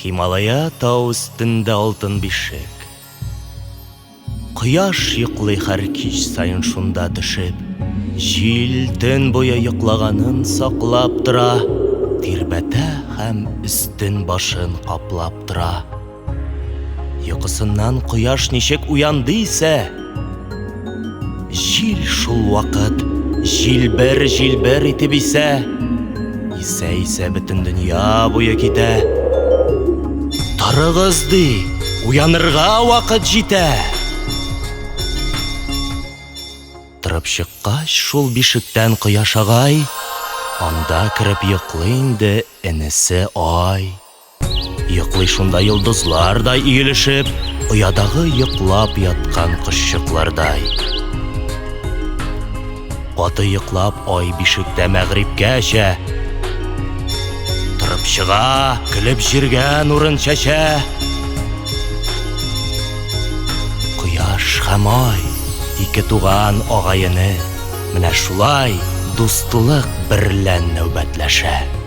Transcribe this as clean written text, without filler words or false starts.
Һималая тау өстендә алтын бишек. Кояш йоклый һәр кич саен шунда төшеп. Җил төн буе йоклаганын саклап тора, тирбәтә һәм өстен башын каплап тора. Йокысыннан кояш ничек уянды исә, җил шул вакыт җилбер-җилбер итеп исә, исә-исә бөтен дөнья буе китә. Торыгыз, ди, уянырга вакыт җитә. Торып чыккач шул бишектән кояш агай, анда кереп йоклый инде энесе Ай. Йоклый шунда йолдызлардай өелешеп, оядагы йоклап яткан кошчыклардай. Каты йоклап ай бишектә мәгърибкәчә. Торып чыга, көлеп җиргә нурын чәчә. Кояш һәм ай, ике туган агай-эне, менә шулай дуслык берлән нәүбәтләшә.